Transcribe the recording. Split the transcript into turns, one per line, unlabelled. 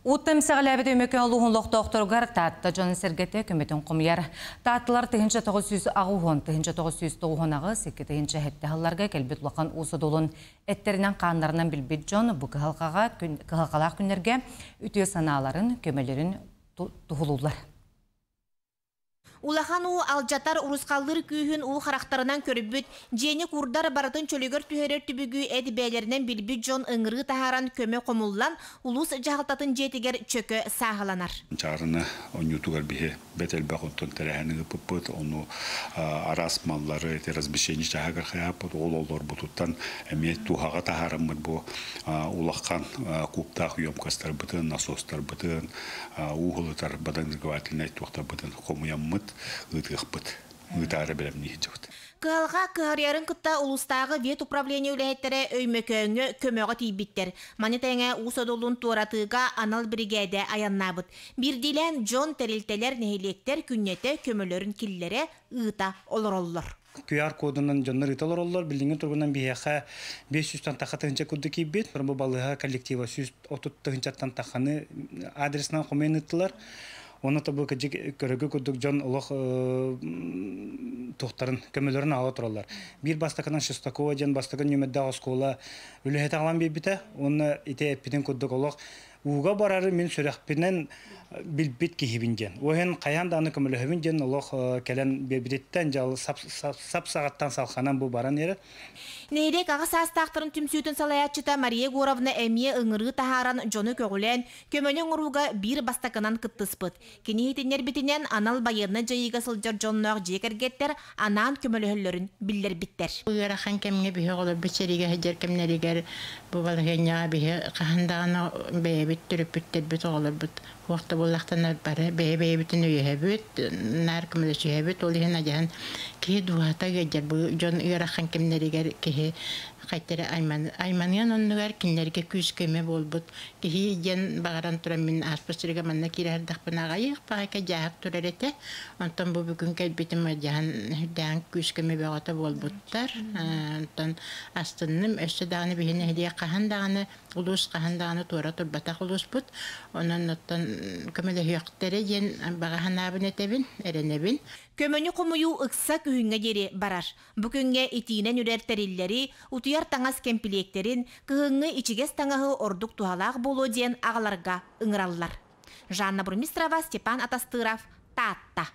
Ууттан эмсэҕэлээбит Өймөкөөн улууһун олохтоохторугар Таатта дьонун-сэргэтэ көмөтүн хомуйар. Таатталар 1980, 1998, 2007 сылларга кэлбит улахан уу содулун эттэринэн-хааннарынан билбит дьон бу кыһалҕаҕа кыһалҕалаах күннэргэ үтүө санааларын, көмөлөрүн туһулууллар.
Улахан уу алдьатар урусхаллыыр күүһүн уу харахтарынан көрбүт, дьиэни куурдар барытын чөлүгэр түһэрэр түбүгү эт бэйэлэринэн билбит дьон ыҥырыы таһааран көмө хомуллан, улуус дьаһалтатын дьиэтигэр чөкө сааһыланар.
Чаарына онньуутугар биһи бэт элбэх онтон тэрээһини ыыппыппыт, ону араас маллары ити размещение чааһыгар хайааппыт, ол олорбутуттан эмиэ туһаҕа таһаараммыт бу улахан кубтаах емкостарбытын, насостарбытын, ууһулутар водонагревательнай туохтарбытын хомуйаммыт, ыытыахпыт. Ыытаары бэлэмнии сылдьабыт.
Кыһалҕа кыһарыйарын кытта улуустааҕы ветуправление үлэһиттэрэ Өймөкөөҥҥө көмөҕө тиийбиттэр. Маны тэҥэ уу содулун туоратыыга анал биригээдэ айаннаабыт. Биирдиилээн дьон, тэрилтэлэр, нэһилиэктэр күннэтэ көмөлөрүн киллэрэ, ыыта олороллор.
QR кодунан дьоннор ыыта олороллор. Билиҥҥи туругунан биһиэхэ 500-тан тахха тыһыынча курдук киирбит. Бу балыыһа коллектива 130 тыһыынчаттан тахханы адресынан хомуйан ыыттылар. Уонна бу кыдьык көрөгү курдук дьон олох туохтарын көмөлөрүн аҕала тураллар. Биир бастакынан Шестакова диэн бастакы нүөмэрдээх оскуола үлэһитэ аҕалан биэрбитэ. Уонна ити эппитин курдук олох ууга барары мин сүрэхпинэн билбит киһибин диэн. Ол иһин хайаан даҕаны көмөлөһөбүн диэн олох кэлэн биэрбититтэн дьал сап саҕаттан салханан бу баран эрэр.
Нэһилиэк аҕа саастаахтарын түмсүүтүн салайааччыта Мария Егоровна эмиэ ыҥырыы таһааран дьону көҕүлээн, көмөнү оҥорууга биир бастакынан кыттыспыт. Кини иһитиннэрбитинэн, анал байыаннай дьайыыга сылдьар дьонноох дьиэ кэргэттэр анаан көмөлөһөллөрүн биллэрбиттэр.
Ыарахан кэмҥэ биһи оҕолорбут сэриигэ сылдьар кэмнэригэр бу балаһыанньаҕа биһи хаһан даҕаны бэйэбит төрөппүттэрбит оҕолорбут туох да буоллахтарына бары бэйэ-бэйэбитин өйөһөбүт, наар көмөлөсүһэбит. Ол иһин адьаһан киһи дууһата ыалдьар. Бу дьон ыарахан кэмнэригэр киһи хайта эрэ айманыан оннугар кинилэргэ күүс-көмө буолбут киһи диэн баҕаран туран мин ааспыт сиргэ манна киирэ сырдахпына аҕыйах баҕайка дьааһык турар этэ. Онтон бу бүгүн кэлбитим дьаһан үрдээн күүс-көмө бөҕөтө буолбуттар. Онтон астынным. Өссө даҕаны биһи нэһилиэк хаһан даҕаны улуус хаһан даҕаны туора турбатах улууспут. Онон оттон көмөлөһүөхтэрэ диэн баҕа санаабын этэбин, эрэнэбин.
Көмөнү хомуйуу ыкса күһүҥҥэ диэри барар. Бу күҥҥэ итиинэн үрэр тэриллэри, утуйар таҥас кэмпилиэктэрин, кыһыҥҥы ичигэс таҥаһы ордук туһалаах буолуо диэн аҕаларга ыҥыраллар. Жанна Бурмистрова, Степан Атастыров, Таатта.